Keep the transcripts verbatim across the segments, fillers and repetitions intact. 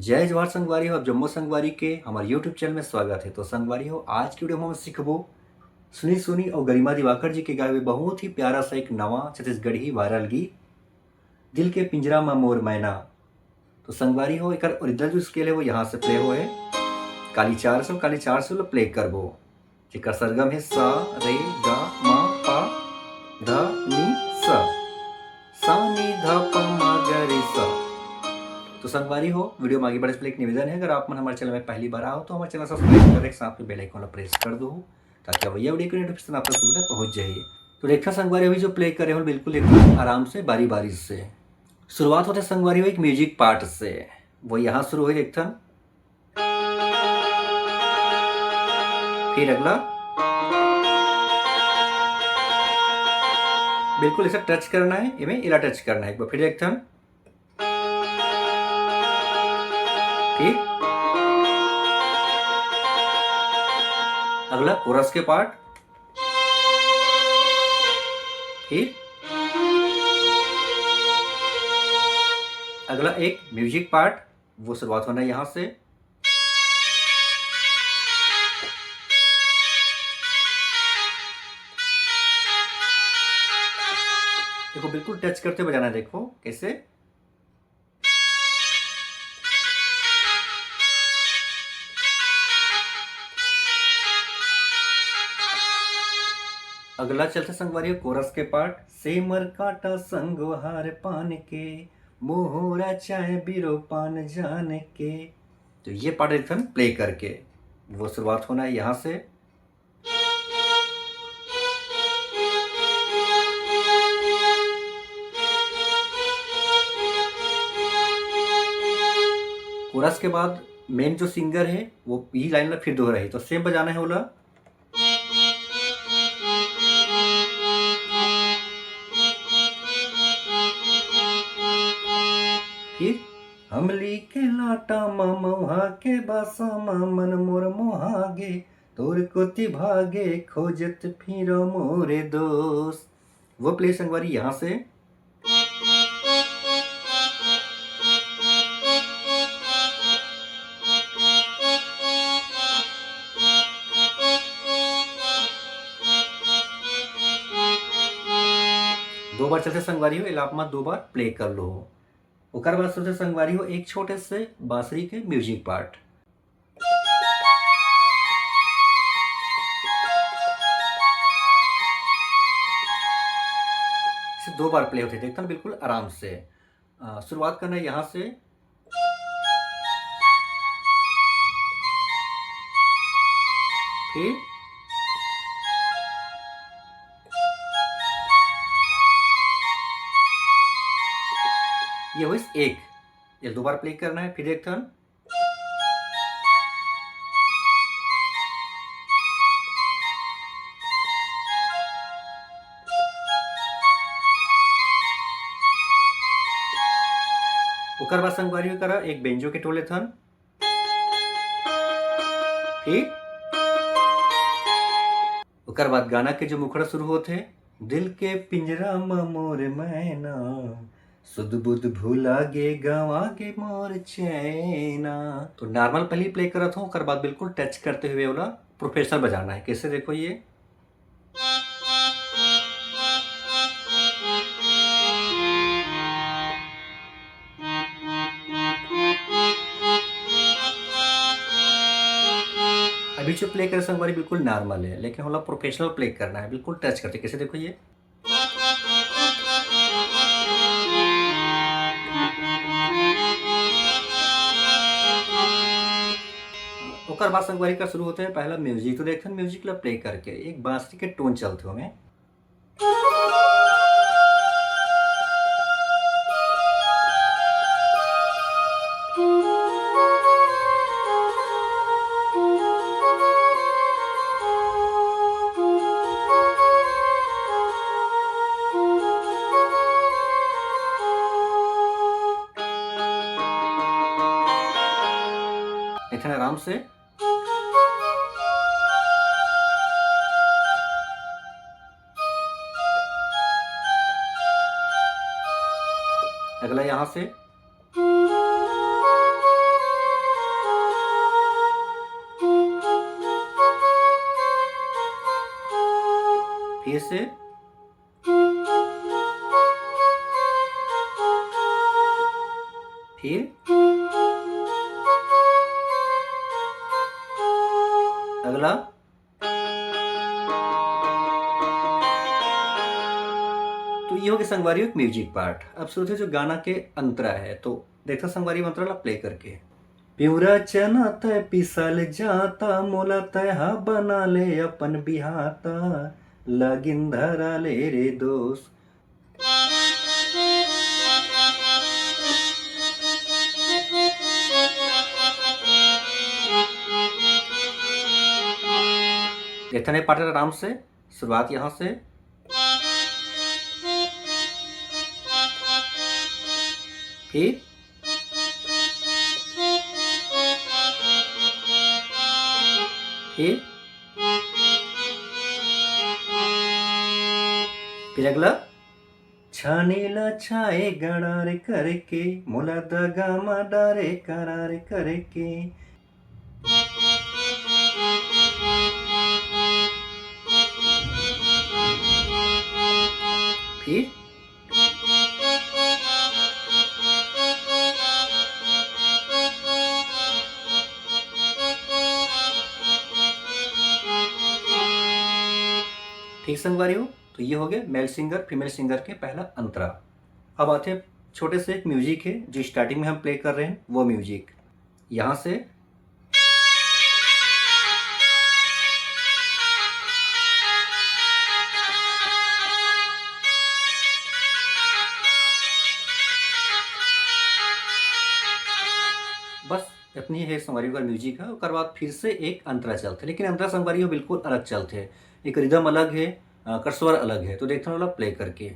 जय जोहार संगवारी हो, आप जम्मो संगवारी के हमारे YouTube चैनल में स्वागत है। तो संगवारी हो, आज की वीडियो में हम सीखबो सुनील सोनी और गरिमा दिवाकर जी के गाए हुए बहुत ही प्यारा सा एक नवा छत्तीसगढ़ी वायरल गीत दिल के पिंजरा मा मोर मैना। तो संगवारी हो, एकर ओरिजिनल जो स्केल है वो यहाँ से प्ले हो है, काली चार से, काली चार से प्ले करबो, जेकर सरगम है सा, रे, गा, मा, पा, ध, नी, सा। सा, नी, ध, प, म, ग, रे, सा। तो संगवारी हो, वीडियो में आगे बढ़े से पहले एक निवेदन है, अगर आप मन हमारे चैनल में पहली बार आओ तो हमारे चैनल सब्सक्राइब कर एक साथ में बेल आइकन ला प्रेस कर दो, ताकि भैया वीडियो की नोटिफिकेशन आप तक सुविधा पहुंच जाए। तो रेखा संगवारी अभी जो प्ले करे हो बिल्कुल एकदम आराम से बारी बारी से। शुरुआत होते संगवारी हो एक म्यूजिक पार्ट से, वो यहाँ शुरू हो एक थन, फिर अगला बिल्कुल ऐसा टच करना है, इमे इला टच करना है एक बार, फिर एक थन, फिर अगला कोरस के पार्ट, फिर अगला एक म्यूजिक पार्ट, वो शुरुआत होना है यहाँ से। देखो, बिल्कुल टच करते बजाना है। देखो कैसे, अगला चलते संगवारी कोरस के पार्ट। सेमर कांटा संगोहार पान के, मोहरा चाहे बिरो पान जान के। तो ये पार्ट एक थन प्ले करके वो शुरुआत होना है यहाँ से। कोरस के बाद मेन जो सिंगर है वो यही लाइन ला फिर दोहराही, तो सेम बजाना है ओला। फिर हमली के लाटा म मौहा के बासा म मन मोर मोहा गे, तोर कोती भागे खोजत फिरो मोरे दोस्त। वो प्ले संगवारी यहाँ से। दो बार चलते संगवारी हो, एला आप मन दो बार प्ले कर लो। ओकर बाद सोचे संगवारी हो एक छोटे से बांसुरी के म्यूजिक पार्ट। इसे दो बार प्ले होते, देखता हूँ बिल्कुल आराम से। आ, शुरुआत करना है यहाँ से, फिर ये हुई एक, ये दो बार प्ले करना है, फिर एक थन। ओकर बाद संगवारी हो करा एक बेंजो के टोले थन, ठीक। ओकर बाद गाना के जो मुखड़ा शुरू होत हे, दिल के पिंजरा म मोर मैना, सुध बुध भुला गे, गंवा गे मोर चैना। तो नॉर्मल पहले प्ले करत हूँ, ओकर बाद बिल्कुल टच करते हुए वाला प्रोफेशनल बजाना है। कैसे, देखो ये। अभी जो प्ले करे संगवारी बिल्कुल नॉर्मल है, लेकिन होला प्रोफेशनल प्ले करना है, बिल्कुल टच करते। कैसे, देखो ये। ओकर बाद संगवारी का शुरू होते हैं पहला म्यूजिक। तो देखते हैं म्यूजिक ला प्ले करके एक बांसुरी के टोन चलते हुए। इतना आराम से। अगला यहाँ से। से, फिर अगला। तो ये हो गया संगवारी एक म्यूजिक पार्ट। अब सुनते जो गाना के अंतरा है, तो देखा संगवारी अंतरा ला प्ले करके। पिउरा चना तय पिसल जाता, मोला तय हा बना ले अपन बिहाता, लगिन धरा ले रे दोस्त। इतने पार्ट आराम से, शुरुआत यहाँ से, फिर, फिर, फिर अगला, छानी ला छाए गड़ार करके, मोला दगा मा डारे करार करके। फिर ठीक संगवारी हो, तो ये हो गए मेल सिंगर फीमेल सिंगर के पहला अंतरा। अब आते हैं छोटे से एक म्यूजिक है जो स्टार्टिंग में हम प्ले कर रहे हैं, वो म्यूजिक यहाँ से। बस इतनी है संगवारी ओकर म्यूजिक है। ओकर बाद फिर से एक अंतरा चलते, लेकिन अंतरा संगवारी हो बिल्कुल अलग चलते, एक रिदम अलग है, अ, ओकर स्वर अलग है। तो देखते हैं वाला प्ले करके।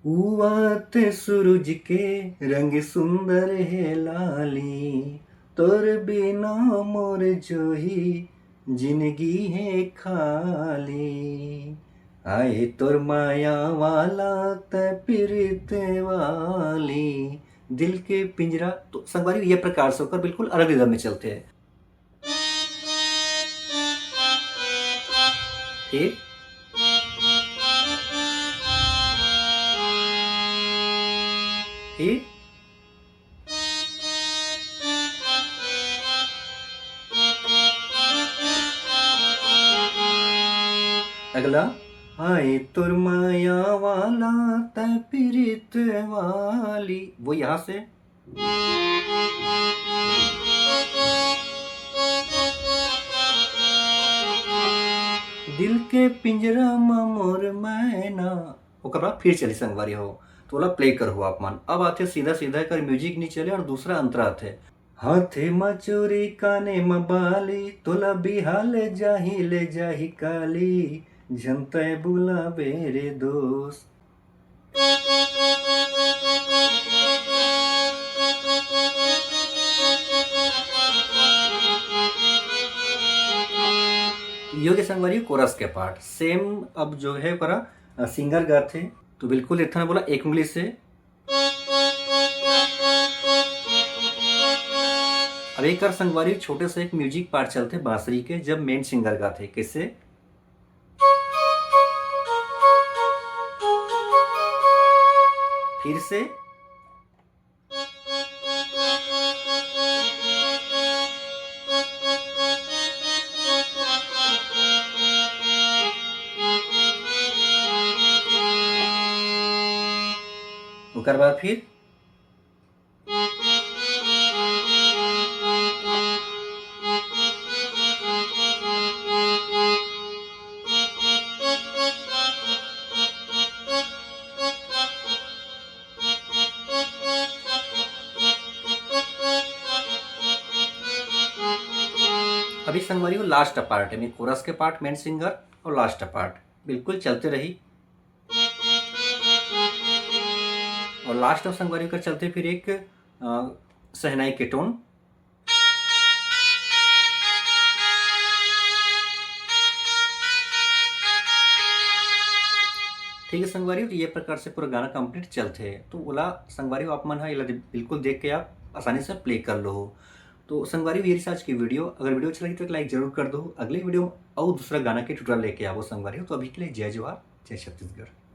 उवात सूरज के रंग सुंदर है लाली, तोर बिना मोर जोही जिंदगी है खाली। आए तोर माया वाला त पीरित वाली, दिल के पिंजरा। तो संगवारी ये प्रकार से ओकर बिल्कुल अलग रिदम में चलते हैं। फिर, फिर अगला, आए तोर माया वाला तय पीरित वाली, वो यहाँ से। दिल के पिंजरा म मोर मैना। ओकर बाद फिर चली संगवारी हो, तो ओला प्ले करहु आप मन। अब आथे सीधा सीधा, एकर म्यूजिक नहीं चले और दूसरा अंतरा आथे। हाथे म चूरी काने म बाली, तोला बिहा ले जाही, ले जाही काली, झन तय बुलाबे रे दोस्त। ये हो गया संगवारी कोरस के पार्ट। सेम अब जो है ओकरा, अ, सिंगर गाथे, तो बिल्कुल इतना बोला एक उंगली से। अब एक और संगवारी छोटे से एक म्यूजिक पार्ट चलते बांसुरी के, जब मेन सिंगर गाथे, कैसे? फिर से। ओकर बाद फिर अभी संगवारी हो लास्ट पार्ट है, कोरस के पार्ट, मेन सिंगर और लास्ट पार्ट बिल्कुल चलते रही। और लास्ट ऑफ संगवारी कर चलते फिर एक, अ, शहनाई के टोन। ठीक है संगवारी, तो ये प्रकार से पूरा गाना कंप्लीट चलते है। तो ओला संगवारी आप मन हा एला बिल्कुल देख के आप आसानी से प्ले कर लो हो। तो संगवारी, ये रही आज की वीडियो। अगर वीडियो अच्छा लगी तो एक लाइक जरूर कर दो। अगले वीडियो में और दूसरा गाना के ट्यूटोरियल लेके आवो संगवारी। तो अभी के लिए जय जोहार, जय छत्तीसगढ़।